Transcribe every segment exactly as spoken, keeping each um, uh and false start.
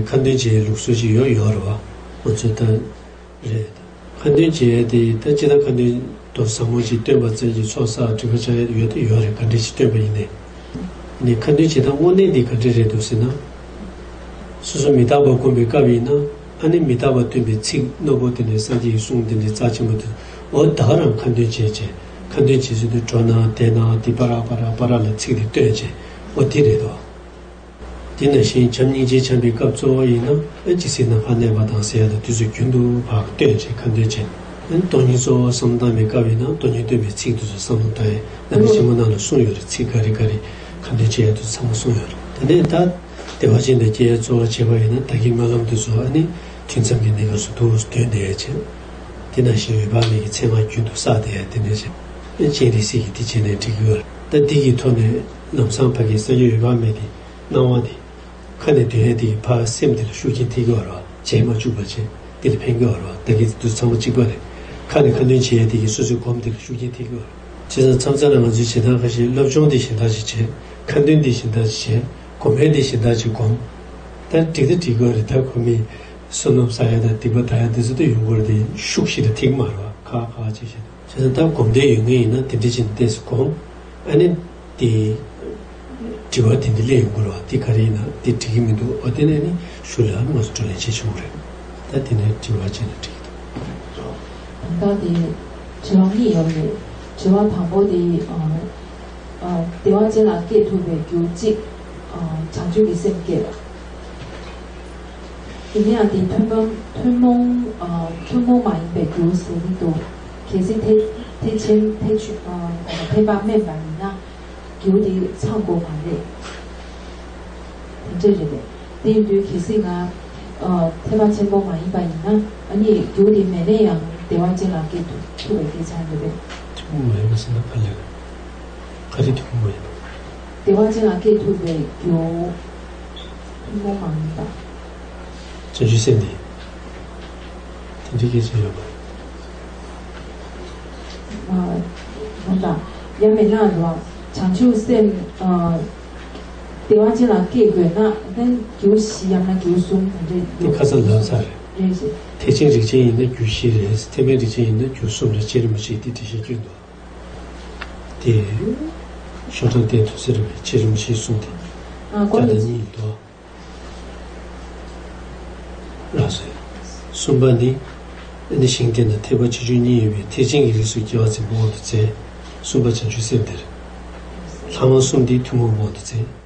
ཁ་འདོན་བྱེད་ཡའི་ལུགས་སྲོལ་ཅིག་ཡོད་ཡོད་རེད་བ། ང་ཚོས་ད་རེད། ཁ་འདོན་བྱེད་ཡ་དེ་ད་སྤྱིར་བཏང་ཁ་འདོན་དོ་ཟབ་མོ་ཅིག་སྟོན་པ་ཙམ་གྱིས་ཚོགས་བསགས་སྒྲིབ་པ་བཅག་ཡ་ཡོད་དེ་ཡོད་རེད། ག་འདྲ་ཞིག་སྟོན་པ་ཡིན་ནའི། ནས་ཁ་འདོན་བྱེད་སྟངས་དངོས་གནས་འདི་ག་འདྲ་རེད་འདུག་ཟེར་ན། སོ་སོ་མི་རྟག་པ་བསྒོམ་པའི་སྐབས་ཡིན་ན། ཨ་ནི་མི་རྟག་པ་སྟོན་པའི་ཚིག་རྣོ་པོ་དེ་འདྲའི་སངས་རྒྱས་ཀྱི་གསུང་དེ་འདྲའི་རྩ་ཆེན་པོ་དེ། འོ་ད་ག་རང་ཁ་འདོན་བྱས་བྱས། ཁ་འདོན་བྱེད་ཚུལ་དུ་འགྲོ་ན་བསྡད་ན་འདི་པ་ར་པ་ར་པ་ར་ལ་ཚིག་དེ་སྟོན་བྱས། འོ་དེ་རེད་དོ། དེ་ནང་བཞིན་བྱམས་སྙིང་རྗེ་བྱམས་པའི་སྐབས་གཙོ་བོ་ཡིན་ན། ཨེ་ཇི་སྲིད་ནམ་མཁའ་གནས་པ་དང་ཟེར་ཡ་དང་དེ་ཚོ་རྒྱུན་དུ་ཕར་སྟོན་བྱས་ཁ་འདོན་བྱས། ཨེ་སྟོང་ཉིད་གཙོ་བོ་བསམ་བློ་བཏང་བའི་སྐབས་ཡིན་ན་སྟོང་ཉིད་སྟོན་པའི་ཚིག་དེ་ཚོ་བསམ་བློ་བཏང་ཡས་ནང་བཞིན་ཆེན་མོ་ནང་ལ་གསུངས་ཡོད་རེད། ཚིག་ག་རེ་ག་རེ་ཁ་འདོན་བྱེད་ཡ་དེ་ཚོ་ཚང་མ་གསུངས་ཡོད་རེད། དེ་ནས་ད་བདེ་བ་ཅན་དང་སྐྱེ་བ་གཙོ་བོ་བྱས་པ་ཡིན་ན་བདག་གི་སྨོན་ལམ་དེ་ཚོ་ཨ་ནི་ཐུན་མཚམས་ཀྱི་གནས་སྐབས་སུ་འདུག་སྟོན་བསྡད་ཡས་བྱས། དེ་ནང་བཞིན་འོད་དཔག་མེད་ཀྱི་མཚན་མ་རྒྱུན་དུ་བསགས་བསྡད་ཡ་དེ་འདྲ་བྱས། ཨེ་སྤྱན་རས་གཟིགས་ཀྱིས་དེ་བྱས་ནས་འགྲིག་གི་ཡོད་རེད། ད་འདི་གི་ཐོག་ནས་ལམ་སང་ཕ་གི་སངས་རྒྱས་འོད་དཔག་མེད་དེ། སྣང་བ་དེ། ཁ་ནས་འདོན་ཡས་དེ་ཕར་སེམས་དེ་ལ་ཤུགས་རྐྱེན་ཐེབས་ཀྱི་ཡོད་རེད་བ། བརྗེད་མ་བཅུག་པ་བྱས་དེ་ལ་ཕན་གྱི་ཡོད་རེད་བ། ད་གིན་དེ་ཚོ་ཚང་མ་གཅིག་པ་རེད། ཁ་ནས་ཁ་འདོན་བྱེད་ཡས་དེ་གིས་སོ་སོའི་སྒོམ་དེ་ལ་ཤུགས་རྐྱེན་ཐེབས་ཀྱི་ཡོད་རེད། བྱས་ཙང་མཚམས་མཚམས་ལ་ང་ཚོས་བྱེད་སྟངས་ཁ་ཤས་སློབ་སྦྱོང་དེ་གཞན་དག་ཅིག་བྱས། ཁ་འདོན་དེ་གཞན་དག་ཅིག་བྱས། སྒོམ་ཡས་དེ་གཞན་དག་ཅིག་སྒོམ། ད་འགྲིག་ད་འགྲིག་གི་ཡོད་རེད། ད་ཁོ་མི་བསོད་ནམས་བསགས་ཡས་དང་སྡིག་པ་དག་ཡས་དེ་ཚོ་ད་ཡོང་གི་ཡོད་རེད་དེ། ཤུགས་ཤིག་ད་ཐེབས་ཀྱི་མ་རེད་བ། ཁ་ཁ་ཅིག་བྱས། བྱས་ཙང་ད་སྒོམ་བསྡད་ཡོད་མཁན་ཡིན་ན་དེ་འདྲ་ཅིག་ཏོག་ཙམ་སྒོམ། ཨ་ནི། དེ། དྲི་བ་དེ་འདྲ་སླེབས་ཡོང་གི་རེད་བ། དེ་ག་རེ་ཡིན་ན་དེ་འགྲིག་གི་མི་འདུག་འོ་དེ་ནས་ནི་ཞུ་ལ་ང་ཚོ་བགྲོ་གླེང་བྱེད་ཆོག་གི་རེད། ད་དེ་ནས་དྲི་བ་བྱས་ན་འགྲིག་གི་འདུག་ད་དེ་དྲི་བ་གཉིས་ཡོད་རེད། དྲི་བ་དང་པོ་དེ་ཨ་ཨ་བདེ་བ་ཅན་ལ་སྐྱེ་ཐུབ་པའི་རྒྱུ་གཅིག་ཨ་བྱང་ཆུབ་ཀྱི་སེམས་བསྐྱེད་པ། ཡིན་ན་ཡང་དེ་ཐུན་མོང་ཐུན་མོང་ཨ་ཐུན་མོང་མ་ཡིན་པའི་རྒྱུ་ཟེར་གྱི་འདུག་གལ་སྲིད་ཐེག་ཐེག་ཆེན་ཐེག་ཆུ་ཨ་ཐེག་པ་དམན་པ་ཡིན་ན། རྒྱུ་དེ་ཚང་དགོས་མ་རེད། དེ་འདྲ་རེད་པས། དེ་ཡིན་དུས་གལ་སྲིད་ང་ཨ་ཐེག་པ་ཆེན་པོ་མ་ཡིན་པ་ཡིན་ན། ཨ་ནི་རྒྱུ་དེ་མེད་ནས་ཡང་བདེ་བ་ཅན་ལ་སྐྱེ་ཐུབ་ཐུབ་པའི་སྐད་ཆ་རེད་པས། ཐུན་མོང་མ་ཡིན་པ་ཟེར་ན་ག་རེ་རེད། ག་རེ་ཐུན་མོང་མ་ཡིན་པ། བདེ་བ་ཅན་ལ་སྐྱེ་ཐུབ་པའི་རྒྱུ་ཐུན་མོང་མ་ཡིན་པ། བྱང་ཆུབ་སེམས་དེ། དེ་འདྲའི་སྐད་ཆ་ཡོད་པ། ཨ། ཡང་མིན་ན་རོ། བྱང་ཆུབ་སེམས། ཨ། བདེ་བ་ཅན་ལ་སྐྱེ་དགོས་ན་དེ་རྒྱུ་བཞི་ཡང་ན་རྒྱུ་གསུམ་དེ་འདྲ་དེ་ཡོད། ཁ་སང་ལབ་ཚར་རེད། རེད་རེད། ཐེག་ཆེན་རིགས་ཅན་ཡིན་ན་རྒྱུ་བཞི་རེད། ཐེག་དམན་རིགས་ཅན་ཡིན་ན་རྒྱུ་གསུམ་རེད། རྗེ་རིན་པོ་ཆེས་དེ་འགྲེལ་བཤད་བསྐྱོན་འདུག་དེ། ཤོག་གྲངས་བསྟན་ཐུབ་ས་རེད་པས། རྗེ་རིན་པོ་ཆེས་གསུངས་ཏེ། ཨ། བརྒྱ་དང་གཉིས་ཡིན་དོ། ལགས་སོ། གསུམ་པ་ནི། ཨ་ནི་ཞིང་དེ་ན་ཐེག་པ་ཆེ་ཆུང་གཉིས་ཡོད་པའི་ཐེག་ཆེན་གྱི་རིགས་སུ་སྐྱེ་བ་འཛིན་པའི་དབང་དུ་མཛད། གསུམ་པ་བྱང་ཆུབ་སེམས་དེར། ལྷག་མ་གསུམ་དེ་ཐུན་མོང་དབང་དུ་མཛད། དེ་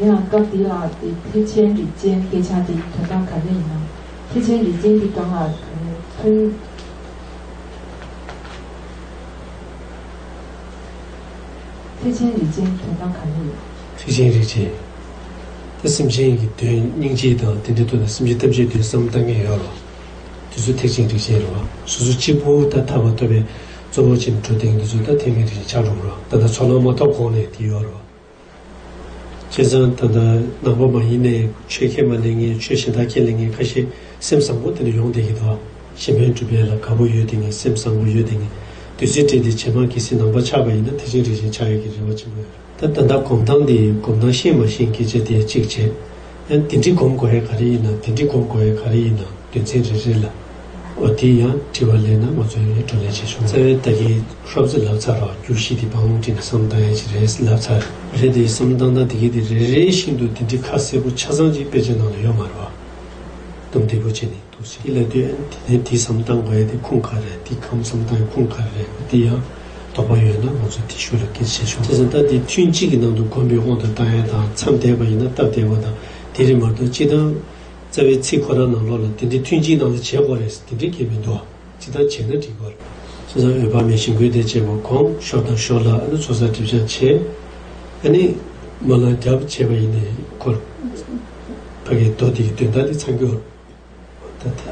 ཡང་སྐབས་འདི་ལ་དེ་ཐེག་ཆེན་རིགས་ཅན་སྐད་ཆ་དེ་དོན་དག་ག་རེ་ཡིན་ནམ། ཐེག་ཆེན་རིགས་ཅན་དེ་གང་ལ་ཐུན། ཐེག་ཆེན་རིགས་ཅན་དོན་དག་ག་རེ་ཡིན། ཐེག་ཆེན་རིགས་ཅན། ད་སེམས་ཅན་གྱི་དོན་སྙིང་རྗེ་དང་དེ་འདྲའི་ཐོག་ནས་སེམས་ཅན་ཐམས་ཅད་དོན་བསམ་བཏང་མཁན་ཡོད་རེད། དེ་ཚོ་ཐེག་ཆེན་རིགས་ཅན་རེད་བ། སོ་སོ་གཅིག་པུ་ད་ཐར་པ་ཐོབ་པའི་གཙོ་བོ་བྱས་ནས་འགྲོ་བསྡད་མཁན་དེ་ཚོ་ད་ཐེག་དམན་རིགས་ཅན་ཆགས་འགྲོ་གི་རེད་བ། ད་ལྟ་ཚོགས་ལམ་མ་ཐོབ་གོང་ནས་དེ་ཡོད་རེད་བ། བྱས་ཙང་ད་ལྟ་ནང་པ་མ་ཡིན་ནའི་ཆོས་ཁས་མ་ལེན་མཁན། ཆོས་གཞན་དག་ཁས་ལེན་མཁན་ཁ་ཤས་སེམས་བཟང་པོ་དེ་འདྲ་ཡོང་བསྡད་ཀྱི་འདུག་གཞན་ཕན་སྒྲུབ་ཡས་ལ་དགའ་པོ་ཡོད་བསྡད་མཁན། སེམས་བཟང་པོ་ཡོད་བསྡད་མཁན། དུས་ཚོད་སྤྲད་དེ་ཇེ་མང་གལ་སྲིད་ནང་པ་ཆགས་པ་ཡིན་ན་ཐེག་ཆེན་རིགས་ཅན་ཆགས་ཡས་ཀྱི་རེ་བ་ཆེན་པོ་ཡོད་རེད། ད་ད་ལྟ་སྒོམ་སྟངས་འདི་སྒོམ་སྟངས་ཤེས་མ་ཤེས་སྐད་ཆ་དེ་གཅིག་བྱས། ཡང་དེ་འདྲའི་སྒོམ་དགོས་ཡས་ག་རེ་ཡིན་ན། དེ་འདྲའི་སྒོམ་དགོས་ཡས་ག་རེ་ཡིན་ན། དོན་ཚན་རེ་རེ་ལ། འོ་དེ་ཡང་དྲི་བ་སླེབས་ན་ང་ཚོ་ཡང་བགྲོ་གླེང་བྱེད་ཆོག་རྩ་བའི་ད་གིན་ཧྲོབ་ཙེ་ལབ་ཚར་རོགས། རྒྱུ་བཞི་དེ་བང་རུམ་བསྒྲིགས་ནས་བསམ་བཏང་ཡ་ཅིག་རེད་ལབ་ཚར་རེད། དེ་བསམ་བཏང་སྟངས་དེ་གི་དེ་རེ་རེ་བཞིན་དུ་དེ་འདྲའི་ཁ་གསལ་པོ་ཆ་ཚང་ཅིག་དཔེ་ཆ་ནང་ལ་ཡོད་མ་རེད་བ། དུམ་བདེ་པོ་བྱས་ནས་འདུག་ཟེར། དེ་ལབ་དུས་དེ་ནས་དེ་བསམ་བཏང་དགོས་ཡ་དེ་ཁུངས་ག་རེ་རེད། དེ་གང་བསམ་བཏང་ཡ་ཁུངས་ག་རེ་རེད། དེ་ཡང་དོགས་པ་ཡོད་ན་ང་ཚོ་དེ་ཤུགས་ལ་སྐད་ཆ་བཤད་ཆོག་དེ་བཞིན་ད་དེ་ཐུན་གཅིག་གི་ནང་དུ་སྒོམ་པའི་དབང་དུ་བཏང་ཡ་དང་མཚམས་བསྡད་པ་ཡིན་ན་སྟབས་བདེ་བ་དང་དེ་རེད་མ་གཏོགས་སྤྱིར་བཏང་རྩ་བའི་ཚིག་ཁོ་རང་ནང་ལོགས་ལ་དེ་འདྲའི་ཐུན་གཅིག་ནང་ལ་བྱེད་དགོས་རེད་དེ་འདྲའི་གང་ཡང་མི་འདུག་སྤྱིར་བཏང་བྱས་ན་འགྲིག་གི་རེད། བྱས་ཙང་འོད་དཔག་མེད་ཞིང་བཀོད་དེ་བྱས་པ་གོང་ཞོར་དང་ཞོར་ལ་ཨ་ནི་ཚོགས་བསགས་སྒྲིབ་སྦྱང་བྱས། ཨ་ནི་སྨོན་ལམ་རྒྱབ་བྱས་པ་ཡིན་ནའི་ཁོ་ཕ་གིའི་མདོ་དེ་གི་དོན་དག་དེ་ཚང་གི་རེད། ད་ལྟ་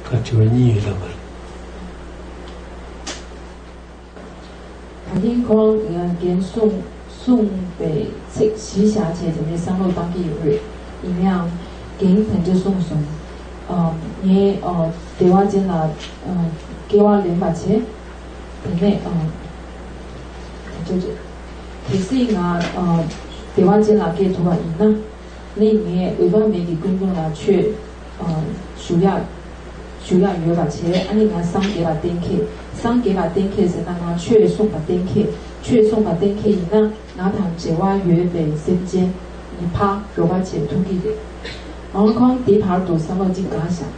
ཁ་དྲི་བ་གཉིས་ཡོད་ལ་མ་རེད། ད་གིན་ཁོང་རྒན་གསུངས་གསུངས་པའི་ཚིག་གཞི་བཞག་བྱས་དེ་ནས་བསམ་བློ་བཏང་གི་ཡོད་རེད། ཡིན་ནའང་རྒན་དེ་འདྲ་གསུངས་སོང་། ཨ་ངས་ཨ་བདེ་བ་ཅན་ལ་ཨ་སྐྱེ་བ་ལེན་པ་བྱས། དེ་ནས་ཨ་དེ་འདྲ་རེད། གལ་སྲིད་ང་ཨ་བདེ་བ་ཅན་ལ་སྐྱེ་ཐུབ་པ་ཡིན་ན། ཨ་ནི་ངས་འོད་དཔག་མེད་ཀྱི་ཀུན་འབྱུང་ལ་ཆོས་ཨ་ཞུ་ཡག་ཞུ་ཡག་ཡོད་པ་བྱས། ཨ་ནི་ང་སངས་རྒྱས་ལ་གཏན་འཁེལ། སངས་རྒྱས་ལ་གཏན་འཁེལ་ཟེར་ན་ང་ཆོས་གསུངས་པ་གཏན་འཁེལ། ཆོས་གསུངས་པ་གཏན་འཁེལ་ཡིན་ན་ང་དང་འབྲེལ་བ་ཡོད་པའི་སེམས་ཅན་ནི་ཕར་རོགས་པ་བྱེད་ཐུབ་ཀྱི་རེད། ཨང་ཁོང་དེ་བར་དུ་བསམ་བློ་གཅིག་བཏང་ཤག།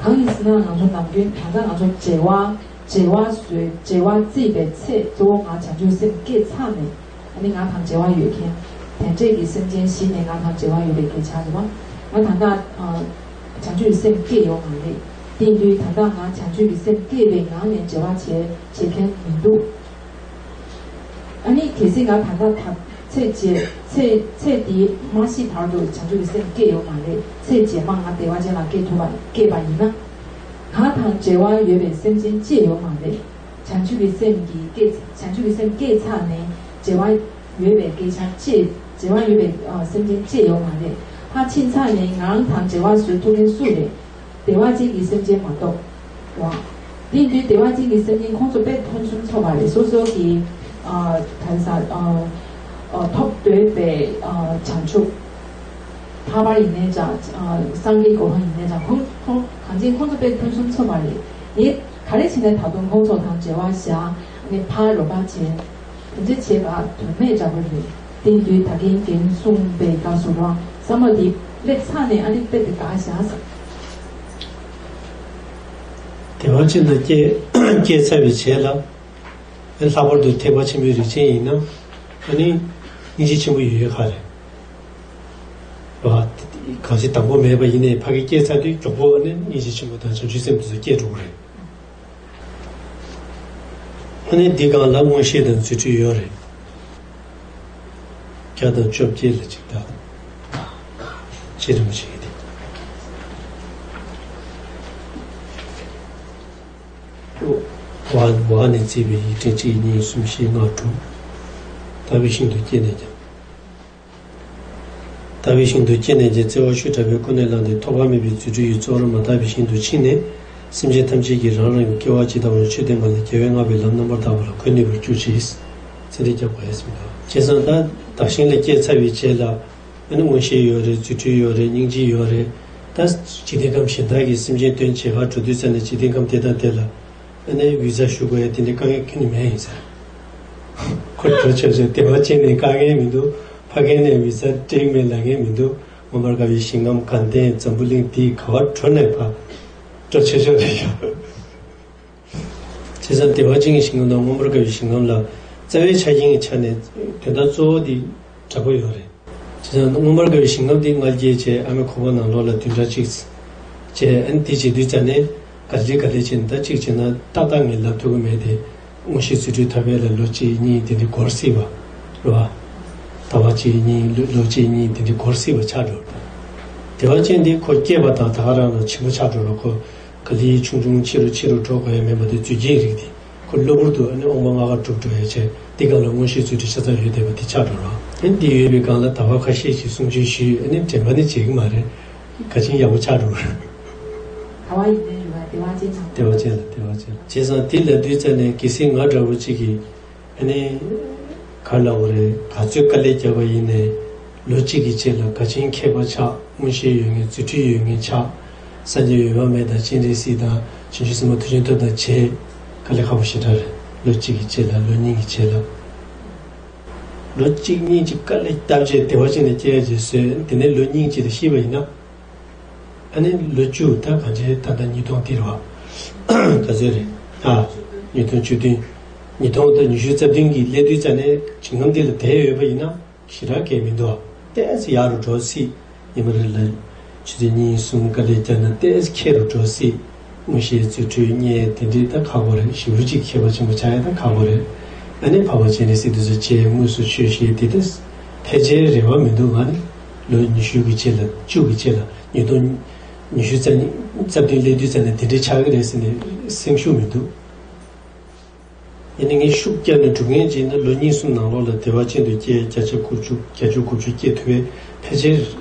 གང་ཡིན་ཟེར་ན་ང་ཚོ་ནམ་རྒྱུན་ད་ལྟ་ང་ཚོ་འབྲེལ་བ་འབྲེལ་བ་བཟོས། འབྲེལ་བ་བརྩིས་པའི་ཚེ་གཙོ་བོ་ང་བྱང་ཆུབ་སེམས་བསྐྱེད་ཚར་ནས། ཨ་ནི་ང་དང་འབྲེལ་བ་ཡོད་མཁན་དེ་འདྲས་ཀྱི་སེམས་ཅན་གཞི་ནས་ང་དང་འབྲེལ་བ་ཡོད་པའི་སྐད་ཆ་རེད་བ། ང་ད་ལྟ་ཨ་བྱང་ཆུབ་སེམས་བསྐྱེད་ཡོད་མ་རེད། དེ་ཡིན་དུས་ད་ལྟ་ང་བྱང་ཆུབ་ཀྱི་སེམས་བསྐྱེད་པའི་ངང་ནས་འབྲེལ་བ་བྱེད་བྱེད་མཁན་མི་འདུག། ཨ་ནི་གལ་སྲིད་ང་ད་ལྟ་ད་ཚེ་རྗེས་ཚེ་ཚེ་འདི་མ་ཤི་བར་དུ་བྱང་ཆུབ་ཀྱི་སེམས་བསྐྱེད་ཡོད་མ་རེད། ཚེ་རྗེས་མ་ང་བདེ་བ་ཅན་ལ་སྐྱེ་ཐུབ་པ་སྐྱེས་པ་ཡིན་ན། ང་དང་འབྲེལ་བ་ཡོད་པའི་སེམས་ཅན་ཅིག་ཡོད་མ་རེད། བྱང་ཆུབ་ཀྱི་སེམས་ཀྱི་སྐྱེས་བྱང་ཆུབ་ཀྱི་སེམས་སྐྱེས་ཚར་ནས་འབྲེལ་བ་ཡོད་པའི་སྐད་ཆ་ཅིག། འབྲེལ་བ་ཡོད་པའི་ཨ་སེམས་ཅན་ཅིག་ཡོད་མ་རེད། ཕར་ཕྱིན་ཚར་ནས་ང་རང་དང་འབྲེལ་བ་བཟོ་ཐུབ་མཁན་སུ་རེད། བདེ་བ་ཅན་གྱི་སེམས་ཅན་མ་གཏོགས། རེད་བ། དེ་ཡིན་དུས་བདེ་བ་ཅན་གྱི་སེམས་ཅན་ཁོང་ཚོ་དཔེ་ཕུན་སུམ་ཚོགས་པ་རེད། སོ་སོ་གི་ཨ་ག་རེ་ཟ་ཨ་ཨ་ཐོབ་འདོད་པའི་ཨ་བྱང་ཆུབ། ཐར་པ་ཡིན་ནའི་འདྲ། ཨ་སངས་རྒྱས་གོ་འཕང་ཡིན་ནའི་འདྲ། ཁོང་ཁོང་གང་ཅི་ཁོང་ཚོ་དཔེ་ཕུན་སུམ་ཚོགས་པ་རེད། དེ་ག་རེ་བྱས་ནས་ད་དུང་ཁོང་ཚོ་དང་འབྲེལ་བ་བཞག་ནས་ཕར་རོགས་པ་བྱས། དེ་འདྲ་བྱེད་པ་དོན་མེད་འདྲ་པོ་རེད། དེ་ཡིན་དུས་ད་གིན་རྒན་གསུངས་པའི་སྐབས་སུ་རང་བསམ་བློ་འདི་སླེབས་ཚར་ནས་ཨ་ནི་དཔེ་དེ་འགག་བཞག་ཟེར། བདེ་བ་ཅན་དུ་སྐྱེ་སྐྱེ་ཚར་བའི་རྗེས་ལ། ལྷག་པར་དུ་ཐེག་པ་ཆེན་པོའི་རིགས་ཅན་ཡིན་ན། ཨ་ནི་སྙིང་རྗེ་ཆེན་པོ་ཡོད་ཡོད་ཁ་རེད། བ། གང་ཞིག་དང་པོ་མེད་པ་ཡིན་ནའི་ཕ་གི་སྐྱེས་ཚར་དུས་མགྱོགས་པོ་ཨ་ནི་སྙིང་རྗེ་ཆེན་པོ་དང་བྱང་ཆུབ་སེམས་དེ་ཚོ་སྐྱེས་འགྲོ་གི་རེད། ཨ་ནི་འདི་སྒང་ལ་མངོན་ཤེས་དང་རྫུ་འཕྲུལ་ཡོད་རེད། བརྒྱ་དང་བཅོ་བརྒྱད་ལ་གཅིག་དང་། རྗེ་རིན་པོ་ཆེ་གིས་དེ། ཝ་ཝ་ནས་བརྩིས་པའི་ཡིག་ཕྲེང་གཅིག་གཉིས་གསུམ་བཞི་ལྔ་དྲུག། དག་པའི་ཞིང་དུ་སྐྱེས་ནས་ཀྱང་། དག་པའི་ཞིང་དུ་སྐྱེས་ནས་ཀྱང་། བརྩེ་བ་ཤུགས་དྲག་པོས་ཀུན་ནས་བསླངས་ཏེ། ཐོགས་པ་མེད་པའི་རྫུ་འཕྲུལ་གྱིས། གཙོ་བོར་མ་དག་པའི་ཞིང་དུ་ཕྱིན་ནས། སེམས་ཅན་ཐམས་ཅད་ཀྱིས་རང་རང་གི་སྐྱེ་བ་ཇི་ལྟ་བར་ཆོས་བསྟན་པ་ལ། རྒྱལ་བས་བསྔགས་པའི་ལམ་རྣམ་པར་དག་པ་ལ། ཁོས་ནུས་པར་གྱུར་ཅིག། ཚེ་འདི་སྐྱབས་དགོས་ཡས་མི་འདུག། བྱས་ཙང་ད་བདག་ཞིང་ལ་སྐྱེས་ཚར་བའི་རྗེས་ལ། ཨ་ནི་མངོན་ཤེས་ཡོད་རེད། རྫུ་འཕྲུལ་ཡོད་རེད། སྙིང་རྗེ་ཡོད་རེད། ད་འཇིག་རྟེན་ཁམས་གཞན་དག་གི་སེམས་ཅན་དོན་བྱེད་གར་འགྲོ་དུས་ཙམ་ནས་འཇིག་རྟེན་ཁམས་དེ་དང་དེ་ལ། ཨ་ནི་ཝི་ས་ཞུ་དགོས་ཡ་དེ་འདྲའི་དཀའ་ངལ་ཁྱོན་ནས་མེད་ཡིན་ས། ཁོ་འགྲོ་ཆོག་ཆོག་བདེ་བ་ཅན་ནས་དཀའ་ངལ་མི་འདུག། ཕ་གི་ནས་ཝི་ས་སྤྲད་མེད་ལབ་མཁན་མི་འདུག། མངོན་པར་དགའ་བའི་ཞིང་ཁམས་དགའ་ལྡན་འཛམ་བུ་གླིང་འདི་ག་བར་འགྲོ་ནས་ཕར་འགྲོ་ཆོག་ཆོག་རེད་ཡ། བྱས་ཙང་བདེ་བ་ཅན་གྱི་ཞིང་ཁམས་དང་མངོན་པར་དགའ་བའི་ཞིང་ཁམས་ལ་རྩ་བའི་ཆ་རྐྱེན་གྱི་ཆ་ནས་དོན་དག་གཙོ་བོ་འདི་འདྲ་པོ་ཡོད་རེད། བྱས་ཙང་མངོན་པར་དགའ་བའི་ཞིང་ཁམས་འདི་མངལ་སྐྱེས་བྱས། ཨ་མའི་ཁོག་པ་ནང་ལོགས་ལ་བདུན་ཕྲག་གཅིག་བྱས། ཨ་ནི་དེ་བྱེད་དུས་ཙ་ནས་ག་ལེ་ག་ལེ་བྱས་ནས། ད་གཅིག་བྱས་ན་ཏག་ཏག་ངས་ལབ་ཐུབ་ཀྱི་མེད་དེ། མངོན་ཤེས་རྫུ་འཕྲུལ་ཐོབ་པ་ལ་ལོ་གཅིག་གཉིས་དེ་འདྲའི་འགོར་སྲིད་པ་རེད་བ། ཟླ་བ་གཅིག་གཉིས། ལོ་ལོ་གཅིག་གཉིས་དེ་འདྲའི་འགོར་སྲིད་པ་ཆགས་འགྲོ། བདེ་བ་ཅན་དེ་ཁོ་སྐྱེས་པ་དང་ད་ག་རང་ལ་ཆེན་པོ་ཆགས་འགྲོ་ར། ཁོ་ག་ལེ་ཆུང་ཆུང་ཆེ་རུ་ཆེ་རུ་འགྲོ་དགོས་ཡ་མེད་པ་དེ། རྫུས་སྐྱེས་རིགས་དེ་ཁོ་གློ་བུར་དུ་ཨ་ནི་དབང་པོ་ལྔ་ཀ་གྲུབ་འགྲོ་ཡ་བྱས། དེ་སྒང་ལ་མངོན་ཤེས་རྫུ་འཕྲུལ་ཆ་ཚང་ཡོད་བསྡད་པ་དེ་ཆགས་འགྲོ་ར། ཨ་ནི་དེ་ཡོད་པའི་སྒང་ལ་ཟླ་བ་ཁ་ཤས་ཤིག་གསུང་ཆོས་ཞུས། ཨ་ནི་དྲན་པ་ནི་བརྗེད་ཀྱི་མ་རེད། ག་ཅིན་ཡག་པོ་ཆགས་འགྲོ་གི་རེད། བདེ་བ་ཅན་ལ་བདེ་བ་ཅན་ལ་བདེ་བ་ཅན་ལ། བྱས་ཙང་དེ་ལབ་དུས་ཙ་ནས་གལ་སྲིད་ང་འདྲ་བོ་གཅིག་གིས་ཨ་ནི་ག་ལབ་དགོས་རེད། ག་ཚོད་དཀའ་ལས་བརྒྱབ་པ་ཡིན་ནའི་ལོ་གཅིག་གི་རྗེས་ལ་ག་ཅིན་མཁས་པ་ཆགས། མངོན་ཤེས་ཡོད་མཁན། རྫུ་འཕྲུལ་ཡོད་མཁན་ཆགས། སངས་རྒྱས་འོད་དཔག་མེད་དང་སྤྱན་རས་གཟིགས་དང་བྱང་ཆུབ་སེམས་དཔའ་མཐུ་ཆེན་ཐོབ་དང་བྱས། དཀའ་ལས་ཁག་པོ་ཞེ་དྲག་རེད། ལོ་གཅིག་གི་རྗེས་ལ། ལོ་གཉིས་ཀྱི་རྗེས་ལ། ལོ་གཅིག་གཉིས་ཀྱི་དཀའ་ལས་བརྒྱབ་རྗེས་བདེ་བ་ཅན་ལ་སྐྱེ་ཡ་རྗེས་བཟོས། དེ་ནས་ལོ་གཉིས་ཀྱི་རྗེས་ལ་ཤི་བ་ཡིན་ན། ཨ་ནི་ལོ་བཅུ། ད་ག་འདྲའི་ད་ལྟ་ཉིས་སྟོང་འདི་རེད་བ། ག་ཚོད་རེད། ཨ། ཉིས་སྟོང་བཅུ་བདུན། ཉིས་སྟོང་དང་ཉི་ཤུ་རྩ་བདུན་གྱི་སླེབས་དུས་ཙ་ནས་ཞིང་ཁམས་འདི་ལ་བསྡད་ཡོད་པ་ཡིན་ན་ཞེ་དྲག་གལ་མི་འདུག། ཏོག་ཙམ་ཡག་རུ་འགྲོ་སྲིད། ཉི་མ་རེ་ལ་ཆུ་ཚོད་གཉིས་གསུམ་དཀའ་ལས་བརྒྱབ་ན་ཏོག་ཙམ་མཁས་རུ་འགྲོ་སྲིད། མངོན་ཤེས་རྫུ་འཕྲུལ་རྙེད་དེ་འདྲའི་ད་ཁག་པོ་རེད། ཞེ་པོ་ཅིག་མཁས་པ་ཆེན་པོ་ཆགས་ཡ་ད་ཁག་པོ་རེད། ཨ་ནི་འཕགས་པ་སྤྱན་རས་གཟིགས་དེ་ཚོ་མཇལ། དངོས་སུ་ཆོས་བཤད། དེ་ད་ཕལ་ཆེར་རེ་བ་མི་འདུག། ང་ནི་ལོ་ཉི་ཤུ་གི་རྗེས་ལ། བཅུ་གི་རྗེས་ལ། ཉིས་སྟོང་ཉི་ཤུ་རྩ་གཉིས་རྩ་བདུན་སླེབས་དུས་ཙ་ནས་དེ་འདྲའི་ཆགས་ཀྱི་རེད་ཟེར་ནས་སེམས་ཤུགས་མི་འདུག། ཡིན་ནའི་ངས་ཤུགས་བརྒྱབ་ནས་སྒྲུབ་མཁན་ཅིག་ཡིན་ན་ལོ་གཉིས་གསུམ་ནང་ལོགས་ལ་བདེ་བ་ཅན་དུ་སྐྱེ། བརྒྱ་ཆ་དགུ་བཅུ། བརྒྱད་ཅུ་དགུ་བཅུ་སྐྱེ་ཐུབ་པའི་ཕལ་ཆེར་